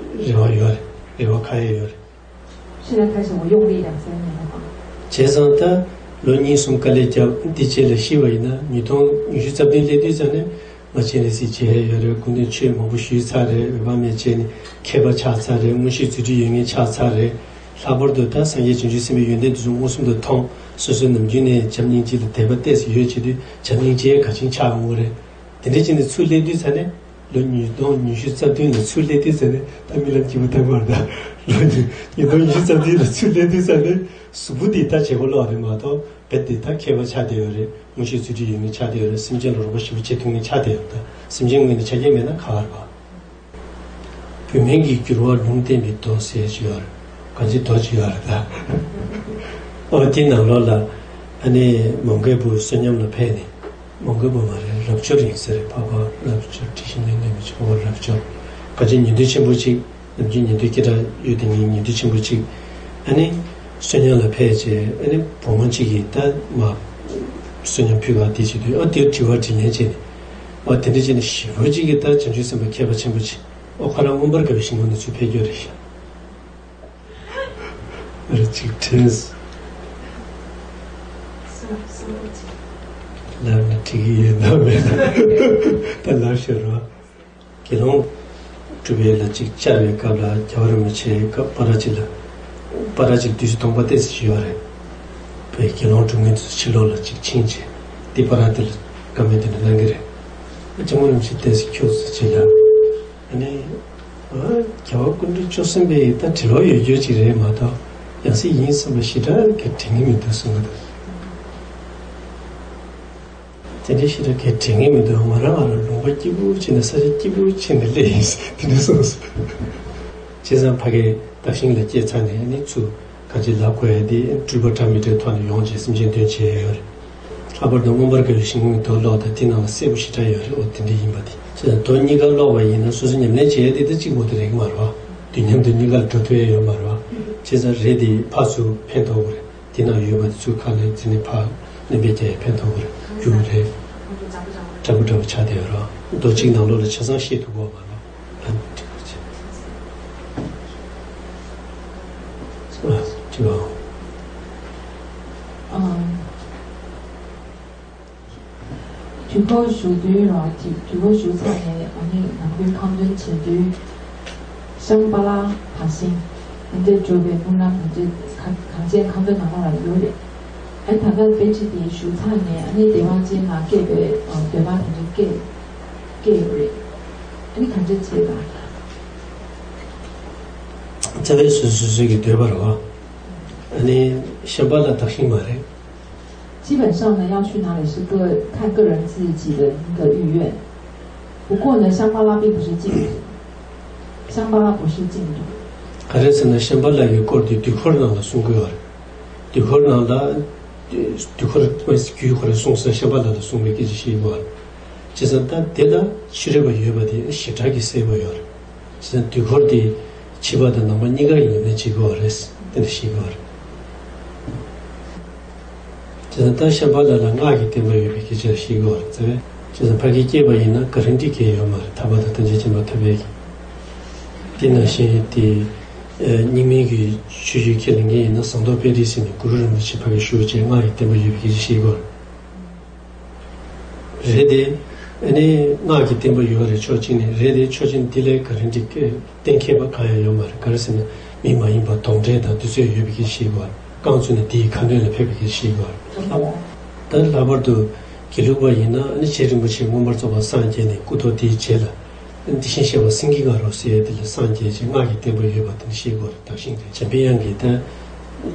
རེ་བ་ཡོད་རེད། རེ་བ་ཁ་ཡ་ཡོད་རེད། 现在开始我用力两三年了吧。 བྱས་ཙང་ད་ལོ་གཉིས་གསུམ་དཀའ་ལས་བརྒྱབ། འདི་རྗེས་ལ་ཤི་བ་ཡིན་ན། ཉིས་སྟོང་ཉི་ཤུ་རྩ་བདུན་སླེབས་དུས་ཙ་ནས་ ང་སྤྱན་རས་གཟིགས་མཇལ་ཡོད་རེད། སྐུ་མདུན་ཆོས་མང་པོ་ཞུས་ཚར་རེད། འོད་དཔག་མེད་མཇལ་ནས་མཁས་པ་ཆགས་ཚར་རེད། མངོན་ཤེས་རྫུ་འཕྲུལ་ཡོད་མཁན་ཆགས་ཚར་རེད། ལྷག་པར་དུ་ད་སངས་རྒྱས་བྱང་ཆུབ་སེམས་དཔའི་ཡོན་ཏན་དེ་ཚོ་མངོན་སུམ་དུ་མཐོང་། སོ་སོའི་ནམ་རྒྱུན་ནས་བྱམས་སྙིང་རྗེ་ལ་དད་པ་ཏོག་ཙམ་ཡོད་བྱེད་དུས་བྱམས་སྙིང་རྗེ་ག་ཅིང་ཆགས་འོང་གི་རེད། དེ་འདྲ་བྱས་ནས་ཚུར་སླེབས་དུས་ཙ་ནས་ལོ་ཉིས་སྟོང་ཉི་ཤུ་རྩ་བདུན་ལ་ཚུར་སླེབས་དུས་ཙ་ནས་ད་རྨི་ལམ་སྐྱིད་པོ་ཐང་མར་ད་ལོ་ཉིས་སྟོང་ཉི་ཤུ་རྩ་བདུན་ལ་ཚུར་སླེབས་དུས་ཙ་ནས་གཟུགས་པོ་དེ་ད་བྱེད་སྒོ་ལོག་རེད་མ་གཏོགས། རྦད་དེ་ད་མཁས་པ་ཆགས་བསྡད་ཡོད་རེད། མངོན་ཤེས་རྫུ་འཕྲུལ་ཡོད་མཁན་ཆགས་བསྡད་ཡོད་རེད། སེམས་ཅན་ལ་རོགས་པ་ཞེ་པོ་བྱེད་ཐུབ་མཁན་ཆགས་བསྡད་ཡོད། ད་སེམས་ཅན་ངོས་ནས་ཆ་རྐྱེན་མེད་ན་ག་བར་བ། བུད་མེད་ཀྱི་འགྱུར་བ་ལུང་བསྟན་པའི་མདོ་ཟེར་ཅིག་ཡོད་རེད། གང་ཅི་མདོ་ཅིག་ཡོད་རེད་ད། ཨོ་དེའི་ནང་ལོགས་ལ་ཨ་ནི་མོའུ་འགལ་བུ་བསོད་སྙོམས་ལ་ཕེབས་ནས། མོའུ་འགལ་བུ་མ་རེད། རབ་འབྱོར་ཡིན་ས་རེད། འཕགས་པ་རབ་འབྱོར་དྲི་ཞིམ་ལེན་ལེན་མི་ཆོག་པ་རབ་འབྱོར། གང་ཅི་ཉན་ཐོས་ཆེན་པོ་ཅིག་ནམ་རྒྱུན་ཉན་ཐོས་སྐད་གྲགས་ཡོད་དེ་ཉིད་ཉན་ཐོས་ཆེན་པོ་གཅིག་ཨ་ནི་བསོད་སྙོམས་ལ་ཕེབས་བྱས། ཨ་ནི་བུ་མོ་གཅིག་གིས་ད་མ་བསོད་སྙོམས་ཕུལ་བ་དེ་བྱེད་དུས། ཨ་དེར་དྲི་བ་དྲིས་ལན་བྱས་ནས། ཨ་དེ་འདྲ་བྱས་ནས་ཞེ་པོ་གཅིག་གིས་ད་བྱང་ཆུབ་སེམས་དཔའ་མཁས་པ་ཆེན་པོ་ཅིག་ཨོ་ཁོ་རང་མངོན་པར་དགའ་བའི་ཞིང་ཁམས་ནས་ཚུར་ཕེབས་རྒྱུ་རེད་ཤག་ཨ་རེ་གཅིག་དྲན་སོང་། ལབ་ན་འགྲིག་གི་ཡོད་ན་མེད་ན་ད་ལབ་ཤོད་རོགས། དགེ་སློང་སྒྲུབ་པའི་ལ་ཅིག་བཅར་བའི་སྐབས་ལ་རྒྱལ་བ་རིན་པོ་ཆེའི་སྐབས་སྤ་ར་ཅིག་ལ། སྤ་ར་ཅིག་བདུད་རྩི་གཏོང་པ་ཏོག་ཙམ་ཞིག་ཡོད་རེད། བའི་དགེ་སློང་སྒྲུབ་མཁན་ཚོ་ཕྱི་ལོགས་ལ་ཅིག་ཕྱིན་བྱས། འདི་སྤ་ར་དེ་ལ་བཀའ་མོལ་དེ་འདྲ་གནང་གི་རེད། ཨ་ལྕམ་མོ་རིན་པོ་ཆེ་ཏོག་ཙམ་ཁྱོད་ཚོ་ཅིག་ལ། ཨ་ནི། ཨ་རྒྱལ་བ་སྐུ་ཕྲེང་བཅུ་གསུམ་པའི་ད་དྲི་བ་ཡོད་རྒྱུ་ཅིག་རེད་མ་གཏོགས། ཡང་སྲིད་ཡིན་བསམ་པ་ཞེ་དྲག་གི་དྲན་གི་མི་འདུག་གསུང་གི་འདུག་དེ་འདྲའི་ཞེ་དྲག་གི་དྲན་གི་མི་འདུག་ང་རང་ང་ལ་ལུང་པ་སྐྱིད་པོ་བྱས་ནས་ས་ཆ་སྐྱིད་པོ་བྱས་ནས་སླེབས་ཡིན། དེ་འདྲ་གསུངས་སོང་། བྱས་ཙང་ཕ་གིར་དག་ཞིང་ལ་སྐྱེས་ཚར་ནས་ནི་ཚུར་ག་ཅི་ལབ་དགོས་ཡ་དེ་སྤྲུལ་པ་འདྲ་མི་འདྲའི་ཐོག་ནས་ཡོང་བྱས་སེམས་ཅན་དོན་བྱས་ཡོད་རེད། ལྷག་པར་དུ་མངོན་པར་དགའ་བའི་ཞིང་ཁམས་ཀྱི་མདོ་ཀློག་དང་དེ་ནང་ལ་གསལ་པོ་ཞེ་དྲག་ཡོད་རེད། འོ་དེ་འདྲ་ཡིན་པ་དེ། བྱས་ཙང་མདོ་གཉིས་ཀ་ཀློག་པ་ཡིན་ན་སོ་སོ་ཉམས་ལེན་བྱེད་ཡ་དེ་ད་གཅིག་པོ་དེ་རེད་ཀྱི་མ་རེད་བ། དུས་མཉམ་དུ་གཉིས་ཀར་འགྲོ་ཐུབ་ཡ་ཡོད་མ་རེད་བ། བྱས་ཙང་རེ་དེ་ཕར་ཚུར་ཕན་ཐོགས་དགོས་རེད། དེ་ན་ཡོད་པ་དེ་ཚུར་ཁ་ལ་འཛིན་ནས་ཕར་སྣོན་པ་རྒྱག་ཡ་ཕན་ཐོགས་ཀྱི་རེད། རྒྱུ་རེད། འདྲ་པོ་འདྲ་པོ་ཆགས་བསྡད་ཡོད་རེད། མདོ་གཅིག་ནང་ལོགས་ལ་ཆ་ཚང་ཤེས་ཐུབ་ཀྱི་ཡོད་མ་རེད། ཨ་ནི་འགྲིག་པ་བྱེད། ཨ་འགྲིག་པ། ཨ། དུས་འཁོར་ཞུ་དུས་རང་དུས་འཁོར་ཞུ་ཚར་ནས་ཨ་ནི་ནང་ཁུལ་ཁ་འདོན་བྱེད་དུས། ཤམྦྷ་ལ་དག་ཞིང་དེ་འདྲ་འགྲོ་བའི་སྨོན་ལམ་དེ་འདྲ་ག་གངས་ཅན་ཁ་འདོན་ནང་ལ་ཡོད་རེད། ཨ་ད་ལྟ་དཔེ་ཁྲིད་དེ་ཞུ་ཚར་ནས་ཨ་ནི་དེ་བ་ཅན་ལ་སྐྱེས་པའི་འདོད་པ་དེ་འདྲ་སྐྱེས་སྐྱེས་ཡོད་རེད། ཨ་ནི་ག་འདྲ་བྱེད་དང་། རྩ་བའི་སོ་སོ་སོ་སོའི་གི་འདོད་པ་རེད་བ། ཨ་ནི་ཤམྦྷ་ལ་དག་ཞིང་མ་རེད། 基本上呢，要去哪里是各看个人自己的那个意愿。不过呢，香巴拉并不是净土，香巴拉不是净土。 ག་རེ་ཟེར་ན་ཤམྦྷ་ལ་ཡི་སྐོར་དེ་དུས་འཁོར་ནང་ལ་གསུང་གི་ཡོད་རེད། དུས་འཁོར་ནང་ལ། དུས་འཁོར་བའི་རྒྱུད་ཁོ་རང་གསུངས་ས་ཤམྦྷ་ལ་ལ་གསུངས་པའི་སྐད་ཆ་ཞིག་ཡོད་རེད། བྱས་ཙང་ད་དེ་ལ་ཕྱི་རོལ་པ་ཡོད་པ་དེ་ཞེ་དྲག་གི་གསལ་པོ་ཡོད་རེད། བྱས་ཙང་དུས་འཁོར་དེ་ཕྱི་པ་དང་ནང་པ་གཉིས་ཀར་ཉམས་ལེན་བྱེད་དགོས་པ་རེད། དེ་འདྲ་ཞིག་ཡོད་རེད། བྱས་ཙང་ད་ཤམྦྷ་ལ་ལ་སྔགས་ཀྱི་བསྟན་པ་ཡོད་པའི་སྐད་ཆ་ཞིག་ཡོད་རེད་ཟེར་བས། བྱས་ཙང་ཕ་གི་སྐྱེས་པ་ཡིན་ན་ག་རེ་འདྲི་མཁན་ཡོད་མ་རེད། ཐར་པ་དང་ཐམས་ཅད་མཁྱེན་པ་ཐོབ་པའི། དེ་ནང་བཞིན་དེ། རྙིང་མའི་གི་ཆོས་བརྒྱུད་ཁས་ལེན་མཁན་ཡིན་ན་ཟངས་མདོག་དཔལ་རི་ཟེར་ནས་གུ་རུ་རིན་པོ་ཆེ་ཕ་གི་བཞུགས་བྱས་སྔགས་ཀྱི་བསྟན་པ་ཡོད་པའི་སྐད་ཆ་ཞིག་ཡོད་རེད། རེད་དེ། ཨ་ནི་སྔགས་ཀྱི་བསྟན་པ་ཡོད་རེད་ཕྱོགས་གཅིག་ནས། རེད་དེ་ཕྱོགས་གཅིག་ནས་འདི་ལས་ག་རེ་འདྲི་གཏན་འཁེལ་བ་གང་ཡང་ཡོད་མ་རེད། ག་རེ་ཟེར་ན་མི་མ་ཡིན་པ་དོགས་འདྲེ་དང་དུས་ཚོད་ཡོད་པའི་སྐད་ཆ་ཞིག་ཡོད་རེད། རྐང་བཙུགས་ནས་དེའི་ཁ་འདོན་ལ་ཕེབས་པའི་སྐད་ཆ་ཞིག་ཡོད་རེད། ད་ལྷག་པར་དུ་དགེ་ལུགས་པ་ཡིན་ན་ཨ་ནི་རྗེ་རིན་པོ་ཆེ་མངོན་པར་རྫོགས་པར་སངས་རྒྱས་ནས་སྐུ་ཐོག་དེའི་རྗེས་ལ། དེ་བཞིན་གཤེགས་པ་སེང་གེ་ང་རོ་ཟེར་ཡས་དེ་ལ་སངས་རྒྱས་ཀྱི་སྔགས་ཀྱི་བསྟན་པ་ཡོད་པ་དེ་འདྲ་ཞིག་ཡོད་རེད། དག་ཞིང་རེད། འཇམ་པའི་དབྱངས་ཀྱིས་ད་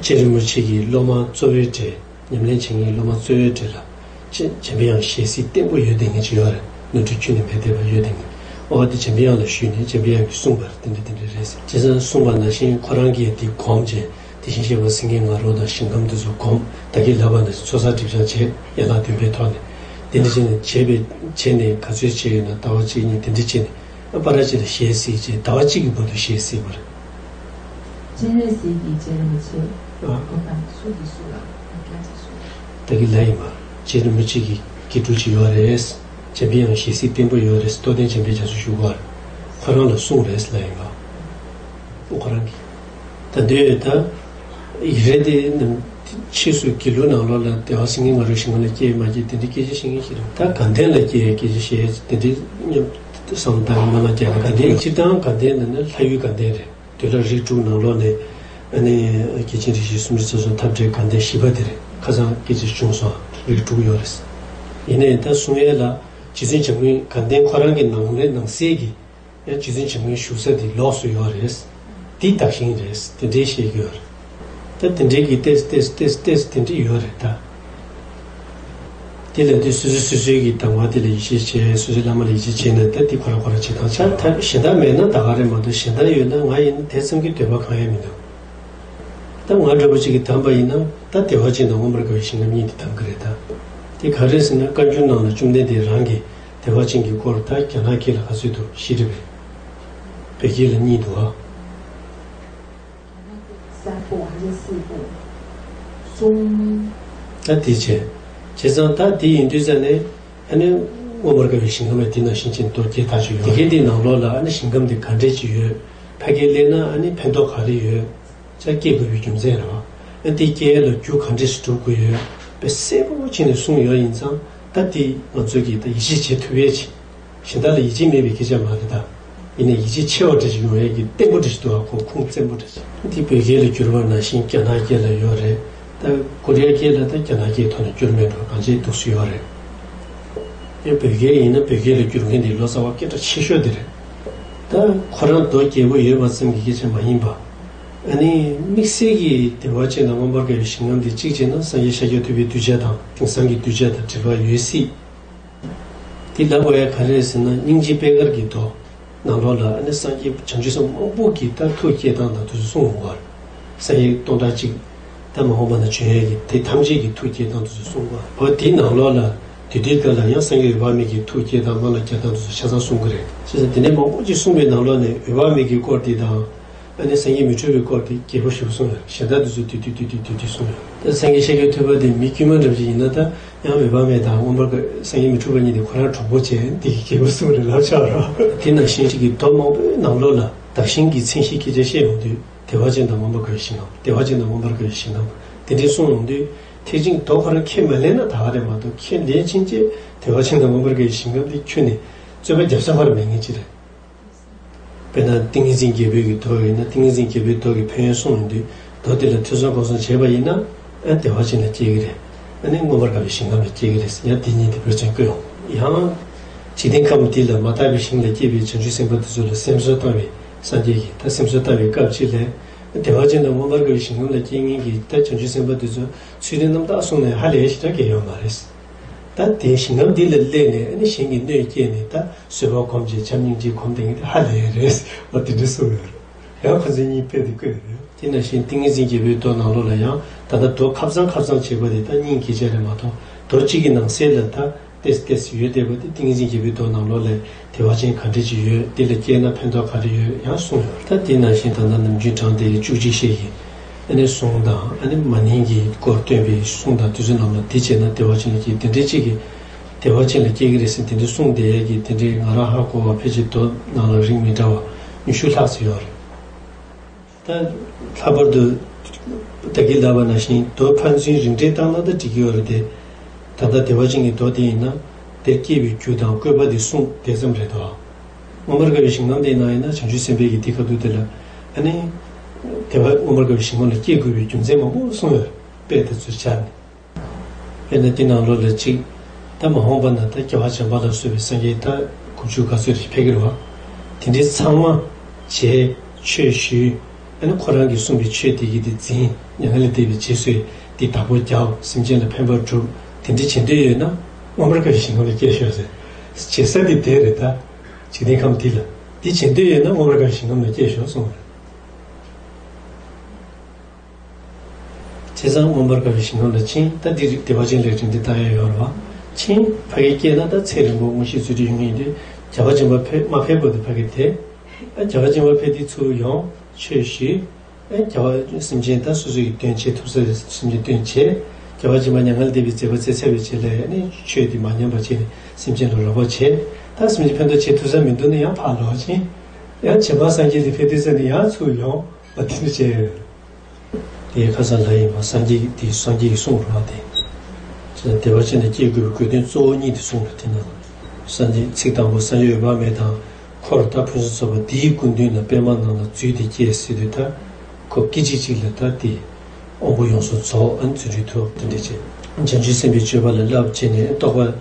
རྗེ་རིན་པོ་ཆེ་གི་སློབ་མ་གཙོ་བོའི་གྲས། ཉམས་ལེན་བྱེད་མཁན་སློབ་མ་གཙོ་བོའི་གྲས་ལ། ཅེས་འཇམ་པའི་དབྱངས་ཞལ་གཟིགས་བརྟན་པོ་ཡོད་བསྡད་མཁན་ཅིག་ཡོད་རེད། ནོར་འཁྲུལ་ཁྱོན་ནས་མེད་བསྡད་པ་ཡོད་བསྡད་མཁན། ཨོ་དེ་འཇམ་པའི་དབྱངས་ལ་ཞུས་ནས་འཇམ་པའི་དབྱངས་ཀྱིས་གསུངས་པར་དེ་འདྲ་དེ་འདྲ་རེད་ཟེར། བྱས་ཙང་གསུངས་པ་ནང་བཞིན་ཁོ་རང་གིས་དེ་སྒོམ་བྱས། དེ་བཞིན་གཤེགས་པ་སེང་གེ་ང་རོ་དང་ཞིང་ཁམས་དེ་ཚོ་སྒོམ། ད་གིན་ལབ་པ་ནང་བཞིན་ཚོགས་བསགས་སྒྲིབ་སྦྱང་བྱས། ཡན་ལག་བདུན་པའི་ཐོག་ནས། དེ་འདྲ་བྱས་ནས་བྱས་པའི་བྱས་ནས་ག་ཚོད་བྱས་ཡོད་ན་ཟླ་བ་གཅིག་གཉིས་དེ་འདྲ་བྱས་ནས། ཨ་སྤ་ར་ཅིག་ལ་ཞལ་གཟིགས་བྱས། ཟླ་བ་གཅིག་གི་བར་དུ་ཞལ་གཟིགས་པ་རེད། སྤྱན་རས་གཟིགས་ཀྱི་རྗེ་རིན་པོ་ཆེ། ཨ། སྒོམ་དང་སུ་གིས་སུ་ལ་སྐྱབས་སུ་སོང་། ད་གིན་ལབ་ཡིན་པ། རྗེ་རིན་པོ་ཆེ་གི་དགེ་ཕྲུག་ཅིག་ཡོད་རེད། འཇམ་པའི་དབྱངས་ཞལ་གཟིགས་བརྟན་པོ་ཡོད་རེད། རྟོགས་ལྡན་འཇམ་པའི་རྒྱ་མཚོ་བཞུགས་པར། ཁོ་རང་ལ་གསུངས་རེད་ལབ་ཡིན་པ། ཁོ་རང་གིས། ད་འདོད་ད། ཡིག་རེད་དེ་ནམ། ཕྱིས་སུ་དགེ་ལུགས་ནང་ལོགས་ལ་བདེ་བ་སེང་གེ་ང་རོའི་ཞིང་ཁམས་ལ་སྐྱེས་མ་སྐྱེས་དེ་འདྲའི་སྐད་ཆ་བཤད་མཁན་ཞིག་རེད། ད་དགའ་ལྡན་ལ་སྐྱེས་སྐད་ཆ་བཤད་དེ་འདྲའི་སྙམ་བསམ་བཏང་མ་ལ་རྒྱ་ལ་དགའ་ལྡན་སྤྱིར་བཏང་དགའ་ལྡན་ལ་ནི་ལྷ་ཡུལ་དགའ་ལྡན་རེད། དུས་རབས་རིགས་དྲུག་ནང་ལོགས་ནས་ཨ་ནི་རྒྱལ་ཆེན་རིགས་བཞི་སུམ་ཅུ་རྩ་གསུམ་འཐབ་བྲལ་དགའ་ལྡན་བཞི་པ་དེ་རེད། ཁ་སང་སྐད་ཆ་བྱུང་སོང་། རིགས་དྲུག་ཡོད་རེད། ཡིན་ནའི་ད་གསུང་ཡས་ལ་རྗེ་བཙུན་བྱམས་མགོན་དགའ་ལྡན་ཁོ་རང་གི་ནང་ལས་ནང་གསེས་ཀྱི་ཡང་རྗེ་བཙུན་བྱམས་མགོན་བཞུགས་ས་དེ་ལོགས་སུ་ཡོད་རེད། འདི་བདག་ཞིང་རེད། དེ་འདྲའི་བཤད་ཀྱི་ཡོད་རེད། ད་དེ་འདྲའི་གི་ཏེས་ཏེས་ཏེས་ཏེས་དེ་འདྲའི་ཡོད་རེད་ད། དེ་ལས་དེ་སོ་སོ་སོ་སོའི་གི་དང་བ་དེ་ལ་ཡིད་ཆེས་བྱས། སོ་སོའི་བླ་མ་ལ་ཡིད་ཆེས་བྱས་ནས་ད་དེ་ཁོ་ར་ཁོ་ར་བྱེད་སྟངས་ཆགས། ད་གཞན་དག་མེད་ན་ད་ག་རེད་མ་གཏོགས་གཞན་དག་ཡོད་ན་ང་ཡིན་ན་དེ་ཙམ་གྱི་འདོད་པ་གང་ཡང་མི་འདུག་ད་ང་འདྲ་པོ་ཅིག་གིས་བདམས་པ་ཡིན་ན་ད་བདེ་བ་ཅན་དང་མངོན་པར་དགའ་བའི་ཞིང་ཁམས་གཉིས་དེ་བདམས་ཀྱི་རེད་ད། དེ་ག་རེ་ཟེར་ན་བཀའ་འགྱུར་ནང་ལ་བཅོམ་ལྡན་འདས་རང་གིས་བདེ་བ་ཅན་གྱི་སྐོར་ད་རྒྱ་ནག་སྐད་ལ་ག་ཚོད་འདུག་བཞི་རེད་པས། བོད་སྐད་ལ་གཉིས་འདུག་ཨ། 三部还是四部？中 ད་དེ་བྱས། བྱས་ཙང་ད་དེ་ཡིན་དུས་ཙ་ནས་ཨ་ནི་མངོན་པར་དགའ་བའི་ཞིང་ཁམས་ལ་དེ་ནང་བཞིན་ཅན་མདོ་སྐྱེས་ཐག་ཆོད་ཡོད། དེ་གའི་དེའི་ནང་ལོགས་ལ་ཨ་ནི་ཞིང་ཁམས་དེ་ག་འདྲས་ཅིག་ཡོད། ཕ་གིར་སླེབས་ན་ཨ་ནི་ཕན་ཐོགས་ག་རེ་ཡོད། ཅག་སྐྱེ་དགོས་པའི་རྒྱུ་མཚན་རེད་བ། ཨ་དེ་སྐྱེ་ཡས་ལ་རྒྱུ་ག་འདྲས་སུ་སྒྲུབ་དགོས་ཡོད་པས་གསལ་པོ་བྱས་ནས་གསུངས་ཡོད། ཡིན་ཙང་ད་དེ་ང་ཚོ་གིས་ད་ཡིད་ཆེས་བྱེད་ཐུབ་ཡས་ཅིག་གཞན་དག་ལ་ཡིད་ཆེས་མེད་པའི་སྐད་ཆ་མ་རེད་ད། ཡིན་ནའི་ཡིད་ཆེས་ཆེ་བ་འདྲ་ཞིག་ཡོང་ཡས་ཀྱི་བརྟན་པོ་འདྲ་ཞིག་འདུག་ཨ། ཁོ་ཁུངས་བཙན་པོ་འདྲ་ཞིག་འདི་བོད་སྐད་ལ་བསྒྱུར་བ་ནང་བཞིན་རྒྱ་ནག་སྐད་ལ་ཡོད་རེད། ད་ཀོ་རི་ཡ་སྐད་ལ་ད་རྒྱ་ནག་སྐད་ཐོག་ནས་བསྒྱུར་མེད་འགྲོ། གང་ཅིའི་འདུག་སུ་ཡོད་རེད། ཡང་བོད་སྐད་ཡིན་ན་བོད་སྐད་ལ་བསྒྱུར་མཁན་དེ་ལོ་ཙཱ་བ་སྐད་གྲགས་ཆེ་ཤོས་དེ་རེད། ད་ཁོ་རང་མདོ་རྒྱས་པོ་ཡོད་པ་ཙམ་གྱི་སྐད་ཆ་མ་ཡིན་པ། ཨ་ནི་དམིགས་བསལ་གྱི་བདེ་བ་ཅན་དང་མངོན་པར་དགའ་བའི་ཞིང་ཁམས་དེ་གཅིག་བྱས་ན་སངས་རྒྱས་ཤཱཀྱ་ཐུབ་པའི་གདུལ་བྱ་དང་དེང་སང་གི་གདུལ་བྱ་དང་འབྲེལ་བ་ཡོད་སྲིད། དེ་ལབ་དགོས་ཡ་ག་རེ་རེད་ཟེར་ན་སྙིང་རྗེ་པད་དཀར་གྱི་མདོ་ནང་ལོགས་ལ་ཨ་ནི་སངས་རྒྱས་བྱང་ཆུབ་སེམས་མང་པོ་གིས་ད་ཐུགས་བསྐྱེད་སྟངས་དང་དེ་ཚོ་གསུངས་ཡོང་བ་རེད། སངས་རྒྱས་སྟོང་ཕྲག་གཅིག་ད་མ་འོངས་པ་ན་བྱོན་ཡས་ཀྱི་དེ་ཐམས་ཅད་ཀྱི་ཐུགས་བསྐྱེད་སྟངས་དེ་ཚོ་གསུངས་པ་རེད། འོ་དེའི་ནང་ལོགས་ལ་དེ་དུས་སྐབས་ལ་ཡང་སངས་རྒྱས་འོད་དཔག་མེད་ཀྱི་ཐུགས་བསྐྱེད་སྟངས་མ་ལ་རྒྱ་སྟངས་དེ་ཚོ་ཆ་ཚང་གསུང་གི་རེད། བྱས་ཙང་དེ་འདྲའི་མང་པོ་ཅིག་གསུངས་པའི་ནང་ལོགས་ནས་འོད་དཔག་མེད་ཀྱི་སྐོར་དེ་དང་། ཨ་ནི་སངས་རྒྱས་མི་འཁྲུགས་པའི་སྐོར་དེ་རྒྱས་པོ་ཞེ་པོ་གསུངས་ཡོད། གཞན་དག་དེ་ཚོ་བསྡུས་བསྡུས་བསྡུས་བསྡུས་བསྡུས་བསྡུས་གསུངས་ཡོད། ད་སངས་རྒྱས་ཤཱཀྱ་ཐུབ་པ་དེ་མི་དཀྱུས་མ་འདྲ་པོ་ཅིག་ཡིན་ན་ད་ཡང་འོད་དཔག་མེད་དང་མངོན་པར་དགའ་སངས་རྒྱས་མི་འཁྲུགས་པ་གཉིས་དེ་ཁོ་རང་གྲོགས་པོ་བྱས་དེ་གི་རྒྱས་པོ་གསུངས་རེད་ལབ་ཆོག་རོགས། དེ་ནང་བཞིན་ཅིག་གི་མདོ་མང་པོའི་ནང་ལོགས་ལ་བདག་གཞན་གྱི་མཚན་གཞིའི་སྐད་ཆ་བཤད་ཡོང་དུས་བདེ་བ་ཅན་དང་མངོན་པར་དགའ་བའི་ཞིང་ཁམས། བདེ་བ་ཅན་དང་མངོན་པར་དགའ་བའི་ཞིང་ཁམས་དེ་འདྲའི་གསུངས་ཡོང་དུས་ཐེག་ཆེན་མདོ་ཁོ་རང་ཁས་མ་ལེན་ན་ད་ག་རེད་མ་གཏོགས་ཁས་ལེན་ཕྱིན་ཆད་བདེ་བ་ཅན་དང་མངོན་པར་དགའ་བའི་ཞིང་ཁམས་དེ་ཁྱོན་ནས་རྩོད་པ་རྒྱབ་ས་ཕར་མེད་མཁན་ཅིག་རེད། དཔེར་ན་ཏིང་ངེ་འཛིན་རྒྱལ་པོའི་གི་མདོ་ཡིན་ན་ཏིང་ངེ་འཛིན་རྒྱལ་པོའི་མདོ་གི་ཕན་ཡོན་གསུངས་ཡོང་དུས་མདོ་དེ་ལ་ཐོས་བསམ་སྒོམ་གསུམ་བྱས་པ་ཡིན་ན་ཨ་བདེ་བ་ཅན་ལ་སྐྱེ་གི་རེད། ཨ་ནི་མངོན་པར་དགའ་བའི་ཞིང་ཁམས་ལ་སྐྱེ་གི་རེད་ཟེར་ཡང་དེ་གཉིས་དེ་འབོད་ཚན་བཀོད་ཡོང་། ཡང་འཇིག་རྟེན་ཁམས་འདི་ལ་མ་དག་པའི་ཞིང་ལ་སྐྱེས་པའི་བྱང་ཆུབ་སེམས་དཔའ་དེ་ཚོ་ལ་སེམས་གསོ་བཏང་བའི་སངས་རྒྱས་ཀྱིས་ད་སེམས་གསོ་བཏང་བའི་སྐབས་གཅིག་ལ་བདེ་བ་ཅན་དང་མངོན་པར་དགའ་བའི་ཞིང་ཁམས་ལ་སྐྱེ་མཁན་གྱི་ད་བྱང་ཆུབ་སེམས་དཔའ་དེ་ཚོ་ཚུལ་ཁྲིམས་རྣམ་དག་བསྲུངས་ནས་ཧ་ལས་ཞེ་དྲག་སྐྱེ་ཡོད་མ་རེད། ད་དེ་ཞིང་ཁམས་འདི་ལ་སླེབས་ནས་ཨ་ནི་གཞན་གྱི་གནོད་སྐྱེལ་ནས་ད་བཟོད་པ་སྒོམ་བྱས་བྱམས་སྙིང་རྗེ་སྒོམ་བསྡད་མཁན་དེ་ཧ་ལས་རེད། འོ་དེ་འདྲ་གསུངས་ཡོད་རེད། ཡང་ཁོ་ཚོས་གཉིས་སྤེལ་ཏེ་བཀོད་ཡོད་རེད། དེ་ནང་བཞིན་ཏིང་ངེ་འཛིན་རྒྱལ་པོའི་མདོ་ནང་ལོགས་ལ་ཡང་ད་ལྟ་མདོ་ཁ་བཟང་ཁ་བཟང་བྱས་པ་དེ་ད་སྙིང་གི་ཆ་རེད་མ་གཏོགས་མདོ་གཅིག་གི་ནང་གསེས་ལ་ད་ཏེས་ཏེས་ཡོད་བསྡད་པ་དེ་ཏིང་ངེ་འཛིན་རྒྱལ་པོའི་མདོ་ནང་ལོགས་ལ་བདེ་བ་ཅན་ག་འདྲས་ཅིག་ཡོད། དེ་ལ་སྐྱེས་ན་ཕན་ཐོགས་ག་རེ་ཡོད་ཡང་གསུངས་ཡོད། ད་དེ་ནང་བཞིན་ད་ལྟ་ནམ་རྒྱུན་གྲངས་དེ་བཅུ་གཅིག་ཤེས་ཀྱི་ཨ་ནི་གསུང་དང་ཨ་ནི་མ་ནིང་གི་སྐོར་སྟོན་པའི་གསུང་དང་དེ་ཚོའི་ནང་ལ་འདི་བྱས་ན་བདེ་བ་ཅན་ལ་སྐྱེ། དེ་འདྲའི་གཅིག་གིས་བདེ་བ་ཅན་ལ་སྐྱེ་གི་རེད་ཟེར་དེ་འདྲའི་གསུང་བསྡད་ཡས་ཀྱི་དེ་འདྲའི་ང་རང་ཧ་གོ་བ་ཕལ་ཆེར་མདོ་ནང་ལ་རིགས་མི་འདྲ་བ་ཉི་ཤུ་ལྷག་ཙམ་ཡོད་རེད། ད་ལྷག་པར་དུ་ད་གིན་ལབ་པ་ནང་བཞིན་མདོ་ཕན་ཚུན་རིགས་འགྲེ་བཏང་ན་ད་འགྲིག་གི་ཡོད་རེད་དེ། ད་ལྟ་བདེ་བ་ཅན་གྱི་མདོ་དེ་ཡིན་ན་དེར་སྐྱེ་བའི་རྒྱུ་དང་བཀོད་པ་དེ་གསུངས་དེ་ཙམ་རེད་དོ། མངོན་པར་དགའ་བའི་ཞིང་ཁམས་དེ་ནང་ཡིན་ན་བྱང་ཆུབ་སེམས་དཔའི་གི་དེ་ཁ་ཐུག་དེ་ལ་ཨ་ནི་བདེ་བ་མངོན་པར་དགའ་བའི་ཞིང་ཁམས་ལ་སྐྱེ་དགོས་པའི་རྒྱུ་མཚན་མང་པོ་གསུངས་ཡོད། དཔེ་དེ་ཚོ་སྦྱར་ནས། དཔེར་ན་དེ་ནང་ལོགས་ལ་གཅིག་ད་མ་འོངས་པ་ན་ད་རྒྱལ་བ་བྱམས་པ་ལ་སོགས་པའི་སངས་རྒྱས་ད་དགུ་བཅུ་ག་ཚོད་རེ་ཕེབས་ཀྱི་རེད་བ། དེ་འདྲའི་ཚང་མ་མཇལ་ཆོས་ཞུས། ཨ་ནི་ཁོ་རང་གིས་གསུངས་པའི་ཆོས་དེ་གི་དེ་འཛིན། མྱ་ངན་ལས་འདས་པའི་རྗེས་སུ་དེ་བདག་པོ་རྒྱབ། སེམས་ཅན་ལ་ཕན་པ་སྒྲུབ། དེ་འདྲ་བྱེད་འདོད་ཡོད་ན་མངོན་པར་དགའ་བའི་ཞིང་ཁམས་ལ་སྐྱེ་ཤོག་ཟེར། བྱེད་ས་དེ་དེ་རེད་ད། འཇིག་རྟེན་ཁམས་འདི་ལ་འདི་བྱེད་འདོད་ཡོད་ན་མངོན་པར་དགའ་བའི་ཞིང་ཁམས་ལ་སྐྱེ་ཤོག་གསུངས་པ་རེད། བྱས་ཙང་མངོན་པར་དགའ་བའི་ཞིང་ཁམས་ལ་ཕྱིན། ད་འདི་རིགས་བདེ་བ་ཅན་ལ་རིགས་འགྲེ་བཏང་ཡ་ཡོད་རེད་བ། ཕྱིན་ཕ་གི་སྐྱེས་ན་ད་ཚེ་རིང་པོ་མངོན་ཤེས་རྫུ་འཕྲུལ་ཡོང་གི་ཡིན་དུས་རྒྱལ་བ་བྱམས་པ་ཕེབས་མ་ཕེབས་བར་དུ་ཕ་གི་དེ། ཨ་རྒྱལ་བ་བྱམས་པ་ཕེབས་དུས་ཚུར་ཡོང་ཆོས་ཞུས། ཨ་རྒྱལ་བ་སེམས་ཅན་ད་སོ་སོ་ཡི་དོན་བྱེད་ཐུབ་ས་སེམས་ཅན་དོན་བྱེད། རྒྱལ་བ་བྱམས་པ་མྱ་ངན་ལས་འདས་པའི་མཛད་པ་མཛད་ཚར་བའི་རྗེས་ལ་ཨ་ནི་ཆོས་འདི་མ་ཉམས་པ་བྱས་ནས་སེམས་ཅན་ལ་རོགས་པ་བྱེད། ད་སེམས་ཅན་ཕན་ཐོགས་བྱེད་ཐུབ་ས་མི་འདུག་ན་ཡང་ཕར་ལོག་ཕྱིན། ཡང་རྗེས་མ་སངས་རྒྱས་དེ་ཕེབས་དུས་ཙམ་ནས་ཡང་ཚུར་ཡོང་། ཨ་དེ་འདྲ་བྱས་ཡོད། དེའི་ཁ་སང་ལ་ཡིན་པ་སངས་རྒྱས་ཀྱི་དེ་སངས་རྒྱས་ཀྱི་གསུང་རེད་བ། དེ་དེ་བ་ཅན་ལ་སྐྱེ་དགོས་པའི་དགོས་དོན་གཙོ་བོ་གཉིས་དེ་གསུངས་པ་དེ་ནང་། སངས་རྒྱས་ཚིག་དང་པོ་སངས་རྒྱས་འོད་དཔག་མེད་དང་། འཁོར་ད་ཕུན་སུམ་ཚོགས་པ་འདིའི་སྐུ་མདུན་ལ་པདྨ་ནང་ལ་འཛུལ་ཏེ་སྐྱེས་ཟེར་དུས། ད་ཁོ་སྐད་ཅིག་གཅིག་ལ་ད་དེ་དབང་པོ་ཡོངས་སུ་རྫོགས། ཨ་ནི་རྫུ་འཕྲུལ་ཐོབ། དེ་འདྲ་བྱས། བྱང་ཆུབ་སེམས་དཔའི་སྤྱོད་པ་ལ་བསླབ་བྱས་ནས། རྟོགས་པ་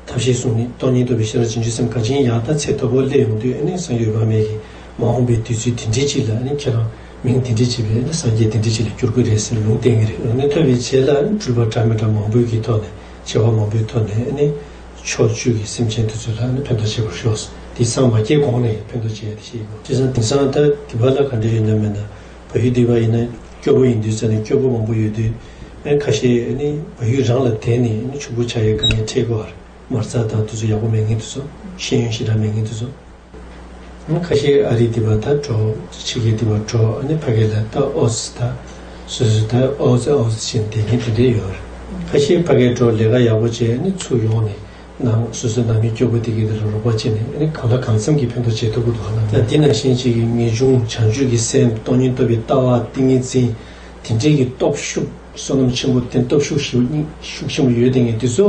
ཐབས་ཤེས་གསུངས་ནས། སྟོང་ཉིད་རྟོགས་པའི་ཤེས་རབ་བྱང་ཆུབ་སེམས་གངས་ཅན་ཡར་ད་ཚད་མཐོ་པོ་སླེབས་ཡོང་དུས། ཨ་ནི་སངས་རྒྱས་འོད་དཔག་མེད་ཀྱིས་མ་འོངས་པའི་དུས་ཚོད་དེ་འདྲའི་ཅིག་ལ། ཨ་ནི་ཁྱེད་རང་མིང་དེ་འདྲའི་ཅིག་བས་ན་སངས་རྒྱས་དེ་འདྲའི་ཅིག་ལ་འགྱུར་དགོས་རེད་ཟེར་ལུང་བསྟན་གྱི་རེད། ཨ་ནི་ཐོས་པའི་རྗེས་ལ་ཨ་ནི་སྤྲུལ་པ་འདྲ་མི་འདྲ་མང་པོའི་གི་ཐོག་ནས། བྱེ་བ་མང་པོའི་ཐོག་ནས། ཨ་ནི་ཕྱོགས་བཅུ་གི་སེམས་ཅན་དེ་ཚོ་ལ་ཨ་ནི་ཕན་ཐོགས་བྱེད་པར་ཤོག། དེ་སངས་མ་རྒྱས་གོང་ནས་ཕན་ཐོགས་བྱེད་ཡ་དེ་ཤེས་དགོས། བྱས་ཙང་དེང་སང་ད་སྡིག་པ་ལ་ག་འདྲ་ཡོད་ན་མེད་ན། བལ་ཡུལ་སྡིག་པ་ཡིན་ན་སྐྱོ་པོ་ཡིན་དུས་ཙ་ནས་སྐྱོ་པོ་མང་པོ་ཡོད་དུས། ཨ་ནི་ཁ་ཤས་ཨ་ནི་བལ་ཡུལ་རང་ལ་བསྡད་ནས་ཨ་ནི་ཕྱུག་པོ་ཆགས་ཡའི་དཀའ་ངལ་འཕྲད་ཀྱི་ཡོད་རེད། མ་རྩ་དང་དེ་ཚོ་ཡག་པོ་མེད་མཁན་དེ་ཚོ། ཤེས་ཡོན་ཞེ་དྲག་མེད་མཁན་དེ་ཚོ། ཨ་ནི་ཁ་ཤས་ཨ་རིའི་སྡིག་པ་ད་འགྲོ། ཕྱི་རྒྱལ་སྡིག་པ་འགྲོ། ཨ་ནི་ཕ་གི་ལ་ད་ཨོ་ཙི་ད་སོ་སོ་ད་ཨོ་ཙི་ཨོ་ཙི་བྱས་ནས་བསྡད་མཁན་དེ་འདྲས་ཡོད་རེད། ཁ་ཤས་ཕ་གིར་འགྲོ། ལས་ཀ་ཡག་པོ་བྱས། ཨ་ནི་ཚུར་ཡོང་ནས་ནང་སོ་སོའི་ནང་མི་སྐྱོ་པོ་དེ་གི་དེ་ལ་རོགས་པ་བྱས་ནས། ཨ་ནི་གང་ལ་གང་འཚམ་གྱི་ཕན་ཐོགས་བྱེད་ཐུབ་ཀྱི་འདུག་ལ། ད་དེ་ནང་བཞིན་ཅིག་གི་ངེས་འབྱུང་བྱང་ཆུབ་ཀྱི་སེམས། སྟོང་ཉིད་རྟོགས་པའི་ལྟ་བ། ཏིང་ངེ་འཛིན། དེ་འདྲས་ཀྱི་སྟོབས་ཤུགས། བསོད་ནམས་ཆེན་པོ་དེ། སྟོབས་ཤུགས་ཤུགས་ཤུགས་ཆེན་པོ་ཡོད་བསྡད་མཁན་དེ་ཚོ།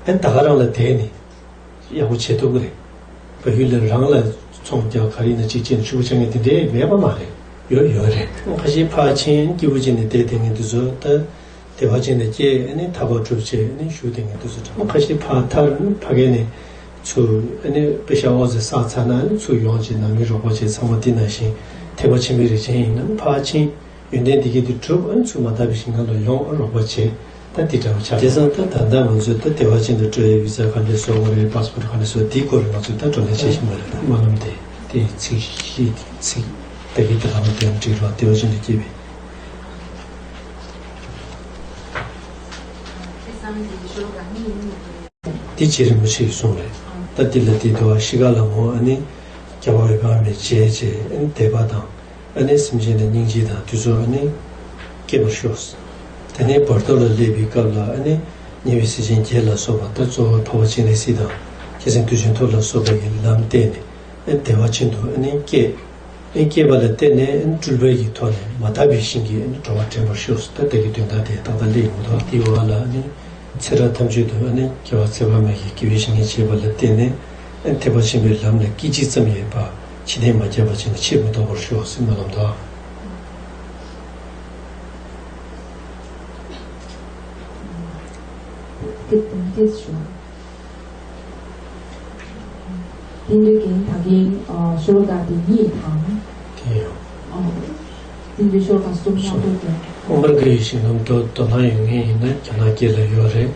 ཨ་ནི་ད་ག་རང་ལ་བསྡད་ནས་ཡག་པོ་བྱེད་ཐུབ་ཀྱི་རེད། བལ་ཡུལ་ལ་རང་ལ་ཚོང་རྒྱག་ག་རེ་ཡིན་ན་ཅིག་བྱས་ནས་ཕྱུག་པོ་ཆགས་མཁན་དེ་འདྲས་མེད་པ་མ་རེད། ཡོད་ཡོད་རེད། ཁ་ཤས་ཕར་ཕྱིན་སྐྱིད་པོ་བྱས་ནས་བསྡད་བསྡད་མཁན་དེ་ཚོ། ད་དེ་ཕར་ཕྱིན་ནས་སྐྱེས། ཨ་ནི་ཐར་པ་སྒྲུབ་བྱས་ཨ་ནི་བཞུགས་བསྡད་མཁན་དེ་ཚོ་འདྲ། ཁ་ཤས་ཕར་ཐར། ཕ་གི་ནས་ཚུར་ཨ་ནི་པེ་ཤ་ཨོ་ཙི་བསགས་ཚར་ན། ཨ་ནི་ཚུར་ཡོང་བྱས་ནང་མི་རོགས་པ་བྱས། ཚང་མ་དེ་ནང་བཞིན་ཐེག་པ་ཆེན་པོའི་རིགས་ཅན་ཡིན་ན་ཕར་ཕྱིན། ཡོན་ཏན་འདི་གས་དེ་གྲུབ། ཨ་ནི་ཚུར་མ་དག་པའི་ཞིང་ཁམས་ལ་ཡོང་། ཨ་རོགས་པ་བྱེད། ད་འདི་འདྲ་བ་ཆགས། བྱས་ཙང་ད་ད་ལྟ་ང་ཚོས་ད་བདེ་བ་ཅན་དུ་འགྲོ་ཡའི་བི་ཛ་ག་འདྲས་བཟོ་དགོས་རེད། པཱ་སི་པོར་ཊི་ག་འདྲས་བཟོ། འདིའི་སྐོར་ལ་ང་ཚོས་ད་བགྲོ་གླེང་བྱེད་བཞིན་པ་རེད། ད་སྨོན་ལམ་དེ་དེ་ཚིག་བཞི་ཚིག་ད་གི་ད་ལམ་དེ་འབྲི་རོགས། བདེ་བ་ཅན་དུ་སྐྱེས་པའི། དེ་རྗེ་རིན་པོ་ཆེའི་གསུང་རེད། ད་འདི་ལ་དེ་དུ་བ་ཤི་ཁ་ལ་མོ། ཨ་ནི་རྒྱལ་བ་འོད་དཔག་མེད་མཇལ་བྱས། ཨ་ནི་དད་པ་དང་། ཨ་ནི་སེམས་ཅན་ལ་སྙིང་རྗེ་དང་དེ་ཚོ་ཨ་ནི་སྐྱེ་བར་ཤོག། དེ་ནས་བར་དོ་ལ་སླེབས་པའི་སྐབས་ལ། ཨ་ནི་ཉེ་བའི་སྲས་ཆེན་བརྒྱད་ལ་སོགས་པ། ད་གཙོ་བོ་འཕགས་པ་སྤྱན་རས་གཟིགས་དང་ཁྱེད་ཚང་དུས་ཆེན་ཐོབ་ལ་སོགས་པ་ཡི་ལམ་བསྟན་ནས། ཨ་ནི་བདེ་བ་ཅན་དུ་ཨ་ནི་སྐྱེས། ཨ་ནི་སྐྱེས་པ་ལ་བརྟེན་ནས་ཨ་ནི་སྤྲུལ་པའི་གི་ཐོག་ནས་མ་དག་པའི་ཞིང་གི་ཨ་ནི་འགྲོ་བ་འདྲེན་པར་ཤོག། ད་ལྟ་གི་དོན་དག་དེ་ཏག་ཏག་སླེབས་ཡོང་གི་འདུག། དེའི་འོག་ལ་ཨ་ནི། ཚེ་རབས་ཐམས་ཅད་དུ་ཨ་ནི་སྐྱེ་བ་ཚེ་དཔག་མེད་ཀྱི་དགེ་བའི་བཤེས་གཉེན་བྱས་པ་ལ་བརྟེན་ནས། ཨ་ནི་ཐེག་པ་ཆེན་པོའི་ལམ་ལ་སྐད་ཅིག་ཙམ་ཡང་ཕར་ཕྱིར་འཐེན་མ་བརྒྱབ་པ་བྱས་ནས་ཕྱིར་མི་ལྡོག་པར་ཤོག་ཟེར་སྨོན་ལམ་དང་། ཐུགས་རྗེ་ཆེ་ཞུ། བསྟན་འགྲོའི་རྒྱན་ད་གིན་ཨ་ཤོ་ལོ་ཀ་དེ་གཉིས་དང་། དེ་ཡང་། ཨ། བསྟན་འགྲོའི་ཤོ་ལོ་ཀ་གསུམ་མཉམ་དུ་དེ། ཀུན་དགའ་བོའི་ཞིང་ཁམས་དུ་དོ་སྣང་ཡོད་མཁན་ཡིན་ན་རྒྱ་ནག་སྐད་ལ་ཡོད་རེད།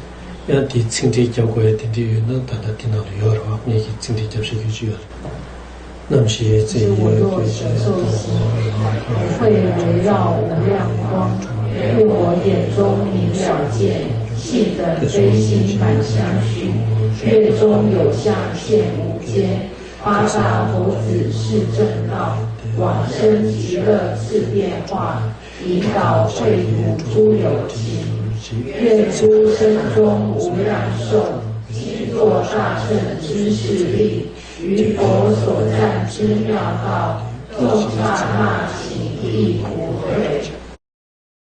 ཡང་དེའི་ཚིག་འགྲེལ་རྒྱབ་དགོས་ཡ་དེ་འདྲ་ཡོད་ན་ད་ལྟ་དེ་ནང་ལ་ཡོད་རེད་བ། ངེད་ཀྱིས་ཚིག་འགྲེལ་རྒྱབ་བཞག་རྒྱུ་ཅིག་ཡོད་རེད། 那么是这一个对象，不会围绕无量光，故我眼中明了见，性本非心般相续，月中有相现无间，八大猴子示正道，往生极乐自变化，引导秽土诸有情。愿诸僧众无量寿，积作大乘之势力， 于佛所赞之妙道，众刹那行亦无悔。